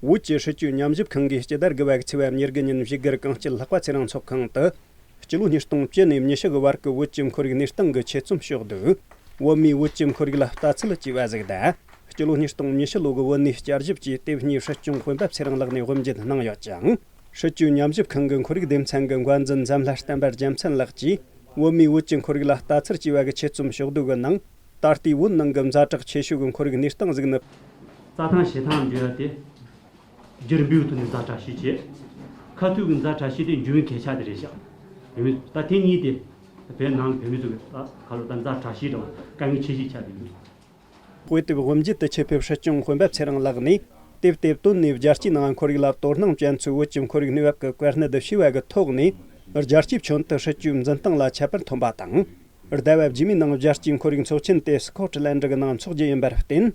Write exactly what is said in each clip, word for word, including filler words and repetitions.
བོད་ཀྱི་སྲིད་བྱུས་ཉམས་ཞིབ་ཁང་གིས་སྤྱི་ཟླ་དགུ་པ་གི་ཚེས་པ་ཉེར་དགུ་ཉིན་བཞུགས་སྒར་གངས་སྐྱིད་ལྷག་པ་ཚེ་རིང་ཚོགས་ཁང་དུ། སྤྱི་ལོ་ཉིས་སྟོང་བཅུ་ནས་ཉི་ཤུ་གི་བར་གྱི་བོད་ཀྱི་ཁོར་ཡུག་གནས་སྟངས་ཀྱི་ཆེད་རྩོམ་ཕྱོགས་བསྡུས། བོད་མིའི་བོད་ཀྱི་ཁོར་ཡུག་ལ་ལྟ་ཚུལ་ཅེས་པ་ཟིག་དང་། སྤྱི་ལོ་ཉིས་སྟོང་ཉི་ཤུ་ལོ་གི་བོད་གནས་བསྐྱར་ཞིབ་ཅེས་དེབ་གཉིས་སྲིད་སྐྱོང་སྤེན་པ་ཚེ་རིང་ལགས་ནས་དབུ་འབྱེད་གནང་ཡོད་ཅིང་། སྲིད་བྱུས་ཉམས་ཞིབ་ཁང་གི་ཁོར་ཡུག་སྡེ་ཚན་གྱི་འགོ་འཛིན་འཛམ་ལྷ་བསྟན་པ་རྒྱལ་མཚན་ལགས་ཀྱིས། བོད་མིའི་བོད་ཀྱི་ཁོར་ཡུག་ལ་ལྟ་ཚུལ་ཅེས་པ་གི་ཆེད་རྩོམ་ཕྱོགས་བསྡུས་ཀྱི་ནང་། ད་ལྟའི་བོད་ནང་གི་ཛ་དྲག་ཆེ་ཤོས་ཀྱི་ཁོར་ཡུག་གནས་སྟངས་ཟིག་ནི། རྩྭ་ཐང་བྱེ་ཐང་འབྲི་ཡ་དེ། རྒྱུ་རིམ་པའི་ཐོག་ནས་ཛ་དྲག་ཤོས་བྱས། ཁ་ཐུག་གི་ཛ་དྲག་ཤོས་དེ་འཇུ་བའི་གས་ཆག་དེ་རེད་ཤག་བོད་མི་ད་དེ་གཉིས་དེ། བོད་ནང་བོད་མི་ཚོ་གི་ད་ཁ་ལོ་ད་ཛ་དྲག་ཤོས་དང་དཀའ་ངལ་ཆེ་ཤོས་ཆགས་བསྡད་འདུག་དཔེ་དེབ་དབུ་འབྱེད་དུ་ཆེད་ཕེབས་སྲིད་སྐྱོང་སྤེན་པ་ཚེ་རིང་ལགས་ནས། དེབ་དེ་བཏོན་ནས་རྒྱལ་སྤྱིའི་ནང་ཁོར་ཡུག་ལ་དོ་སྣང་ཅན་ཚོས་བོད་ཀྱི་ཁོར་ཡུག་གནས་བབ་ཀྱི་བཀའ་གནད་ཞུས་པ་གི་ཐོག་ནས། རྒྱལ་སྤྱིའི་ཁྱོན་དུ་སྲིད་བྱུས་འཛིན་སྟངས་ལ་ཁྱད་པར་ཐོན་པ་དང་། ཟླ་བ་རྗེས་མའི་ནང་རྒྱལ་སྤྱིའི་ཁོར་ཡུག་ཚོགས་ཆེན་དེ་སི་ཀོ་ཊི་ལན་ཌི་གི་ནང་འཚོགས་རྒྱུ་ཡིན་པར་བརྟེན།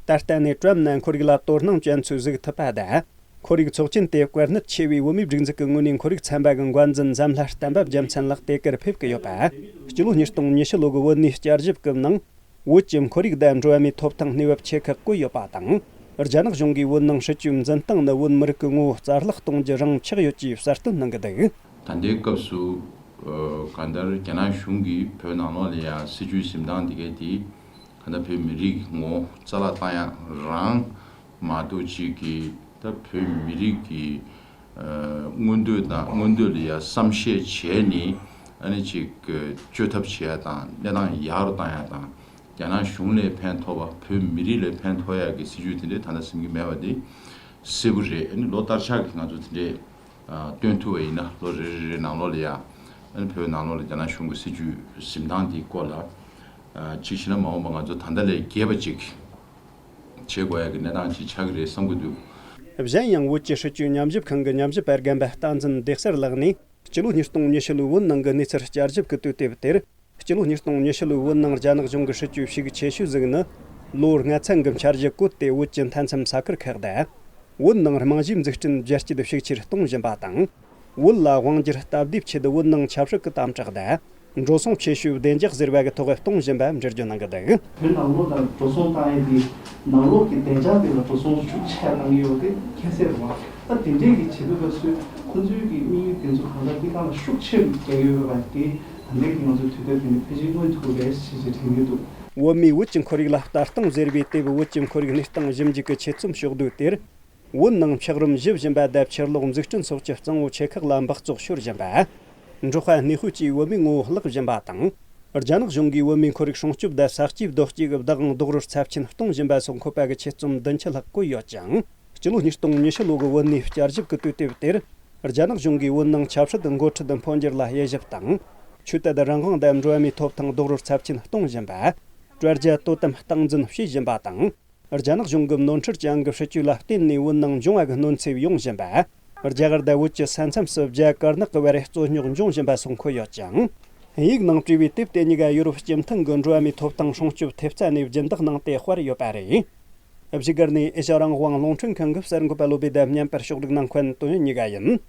ད་ལྟ་ནས་ཀྲམ་ནན་ཁོར་ཡུག་ལ་དོ་སྣང་ཅན་ཚོས་གཟིགས་ཐུབ་པ་དང་། ཁོར་ཡུག་ཚོགས་ཆེན་དེ་བཀའ་གནད་ཆེ་བའི་བོད་མིའི་སྒྲིག་འཛུགས་ཀྱི་ངོས་ནས་ཁོར་ཡུག་ཚན་པ་གི་འགོ་འཛིན་འཛམ་ལྷ་བསྟན་པ་རྒྱལ་མཚན་ལགས་དེ་གར་ཕེབས་ཀྱི་ཡོད་པ། སྤྱི་ལོ་ཉིས་སྟོང་ཉི་ཤུ་ལོ་གི་བོད་གནས་བསྐྱར་ཞིབ་ཀྱི་ནང་། བོད་ཀྱི་ཁོར་ཡུག་དང་འགྲོ་བ་མིའི་ཐོབ་ཐང་གནས་བབ་ཆེ་ཁག་བཀོད་ཡོད་པ་དང་། རྒྱ་ནག་གཞུང་གིས་བོད་ནང་སྲིད་བྱུས་འཛིན་སྟངས་ནི་བོད་མི་རིགས་ཀྱི་ངོ་བོ་རྩ་བརླག་གཏོང་རྒྱུ་རང་ཆགས་ཡོད་ཅེས་གསལ་སྟོན་གནང་གི་འདུག་ད་ལྟའི་སྐབས་སུ། ཨ། གང་ལྟར་རྒྱ་ནག་གཞུང་གིས་བོད་ནང་ལོགས་ལ་ཡང་སྲིད་བྱུས་འཛིན་སྟངས་འདི་གའི་དེ། གང་ལྟར་བོད་མི་རིགས་ངོ་རྩ་བརླག་བཏང་ཡ་རང་མ་གཏོགས་ཅིག་གིས་ད་བོད་མི་རིགས་ཀྱི་ཨ། མངོན་འདོད་དང་མངོན་འདོད་ལ་ཡ་བསམ་ཤེས་བྱས་ནས་ཨ་ནི་ཅིག་བཅོས་ཐབས་བྱེད་ཡ་དང་གནས་སྟངས་ཡག་རུ་བཏང་ཡ་དང་རྒྱ་ནག་གཞུང་ལ་ཕན་ཐོགས་པ་བོད་མི་རིགས་ལ་ཕན་ཐོགས་ཡ་གི་སྲིད་བྱུས་དེ་འདྲས་ད་ལྟ་འཛིན་གྱི་མེད་པ་དེ་གསལ་པོ་རེད། ཨ་ནི་ལོ་བསྟར་ཆགས་ཀྱི་ང་ཚོ་དེ་འདྲས་ཨ། བཏོན་ཐུབ་པ་ཡིན་ན་ལོ་རེ་རེ་རེ་ནང་ལོགས་ལ་ཡ་ཨ་ནི་བོད་ནང་ལོགས་ལ་རྒྱ་ནག་གཞུང་གི་སྲིད་བྱུས་འཛིན་སྟངས་དེའི་སྐོར་ལ་ཨ། གཅིག་བྱས་ན་མ་འོངས་པ་ང་ཚོ་ད་ལྟ་ལས་རྒྱས་པ་ཅིག་བྱེད་དགོས་ཡ་གི་གནས་སྟངས་ཅིག་ཆགས་ཀྱི་རེད་བསམ་གྱི་འདུག་གཞན་ཡང་བོད་ཀྱི་སྲིད་བྱུས་ཉམས་ཞིབ་ཁང་གི་ཉམས་ཞིབ་པ་རྒན་པ་བསྟན་འཛིན་བདེ་གསལ་ལགས་ནས། སྤྱི་ལོ་ཉིས་སྟོང་ཉི་ཤུ་ལོའི་བོད་ནང་གི་གནས་ཚུལ་བསྐྱར་ཞིབ་ཀྱི་དུས་དེབ་དེར། སྤྱི་ལོ་ཉིས་སྟོང་ཉི་ཤུ་ལོའི་བོད་ནང་རྒྱ་ནག་གཞུང་གི་སྲིད་བྱུས་ཤུགས་ཆེ་ཤོས་ཟིག་ནི། ལོ་ལྔ་ཚན་གྱི་འཆར་གཞི་བཀོད་དེ་བོད་ཀྱི་མཐའ་མཚམས་ས་ཁུལ་ཁག་དང་། བོད་ནང་རྨང་གཞིའི་འཛུགས་སྐྲུན་རྒྱ་སྐྱེད་ཤུགས་ཆེར་གཏོང་བཞིན་པ་དང་། བོད་ལ་དབང་སྒྱུར་སྟབས་བདེའི་ཆེད་བོད་ནང་ཆབ་སྲིད་ཀྱི་དམ་དྲག་དང་། འགྲོ་སོང་ཆེ་ཤོས་བདེ་འཇགས་ཟེར་བ་གི་ཐོག་གཏོང་བཞིན་པ་འགྲེལ་བརྗོད་གནང་གི་འདུག་བོད་ནང་ལོགས་ལ་འགྲོ་སོང་བཏང་ཡས་དེ་ནང་ལོགས་ཀྱི་བདེ་འཇགས་དེ་ལ་འགྲོ་སོང་ཤུགས་ཆེ་བཏང་གི་ཡོད་དེ་ཁྱད་གསལ་རེད་བ། ད་དེ་འདྲས་ཀྱི་བྱེད་པའི་སྐབས་སུ་ཁོང་ཚོའི་གི་དམིགས་ཡུལ་དེ་ཚོ་གང་ལྟར་དེ་གང་ལ་ཤུགས་ཆེ་རུ་རྒྱག་གི་ཡོད་པ་དེ་ད་ལྟའི་གི་ང་ཚོའི་དུས་དེབ་དེ་ནི་ཕལ་ཆེར་མངོན་ཐུབ་པ་རེད་ཞེས་ཞེས་དྲན་གྱི་འདུག་བོད་མིའི་བོད་ཀྱི་ཁོར་ཡུག་ལ་ལྟ་སྟངས་ཟེར་བའི་དེབ་བོད་ཀྱི་ཁོར་ཡུག་གནས་སྟངས་ཞིབ་འཇུག་གི་ཆེད་རྩོམ་ཕྱོགས་བསྡུས་དེར། བོད་ནང་འཁྱགས་རོམ་བཞུ་བཞིན་པ་དང་ཕྱིར་ལོག་འཛུགས་སྐྲུན་སོགས་ཀྱི་གཙང་བོ་ཆེ་ཁག་ལ་འབག་བཙོག་ཤོར་བཞིན་པ། འབྲོག་པ་གནས་སྤོས་ཀྱིས་བོད་མིའི་ངོ་བོ་བརླག་བཞིན་པ་དང་། རྒྱ་ནག་གཞུང་གིས་བོད་མིའི་ཁོར་ཡུག་སྲུང་སྐྱོབ་དང་ས་སྐྱེས་རྡོ་སྐྱེས་ཀྱི་བདག་དབང་རྡོག་རོལ་ཚབས་ཆེན་གཏོང་བཞིན་པ་སོགས་འཁོད་པ་གི་ཆེད་རྩོམ་བདུན་ཅུ་ལྷག་བཀོད་ཡོད་ཅིང་། སྤྱི་ལོ་ཉིས་སྟོང་ཉི་ཤུ་ལོ་གི་བོད་གནས་བསྐྱར་ཞིབ་ཀྱི་དུས་དེབ་དེར། རྒྱ་ནག་གཞུང་གིས་བོད་ནང་ཆབ་སྲིད་འགོ་ཁྲིད་འཕོ་འགྱུར་ལ་དབྱེ་ཞིབ་དང་། ཆོས་དད་རང་དབང་དང་འགྲོ་བ་མིའི་ཐོབ་ཐང་རྡོག་རོལ་ཚབས་ཆེན་གཏོང་བཞིན་པ། དྲ་རྒྱ་དོ་དམ་སྟངས་འཛིན་བྱེད་བཞིན་པ་དང་། རྒྱ་ནག་གཞུང་གི་ནོར་འཁྲུལ་ཅན་གྱི་སྲིད་ཇུས་ལ་བརྟེན་ནས་བོད་ནང་འབྱུང་བ་གི་གནོད་འཚེ་ཡོང་བཞིན་པ། རྒྱ་གར་དང་བོད་ཀྱི་ས་མཚམས་སུ་རྒྱ་དཀར་ནག་གི་བར་རྩོད་རྙོག་འབྱུང་བཞིན་པ་སོགས་འཁོད་ཡོད་ཅིང་། དབྱིན་ཡིག་ནང་བྲིས་པའི་དེབ་དེ་གཉིས་ཀ་ཡུ་རོབ་སྤྱི་མཐུན་གྱི་འགྲོ་བ་མིའི་ཐོབ་ཐང་སྲུང་སྐྱོབ་ཐེབས་རྩ་ནས་སྦྱིན་བདག་གནང་སྟེ་དཔར་ཡོད་པ་རེད། བཞུགས་སྒར་ནས་ཨེ་ཤ་རང་དབང་རླུང་འཕྲིན་ཁང་གི་གསར་འགོད་པ་བློ་བདེ་དང་བརྙན་པར་ཕྱོགས་སྒྲིག་གནང་མཁན་དོན་ཡོད་གཉིས་ཀ་ཡིན།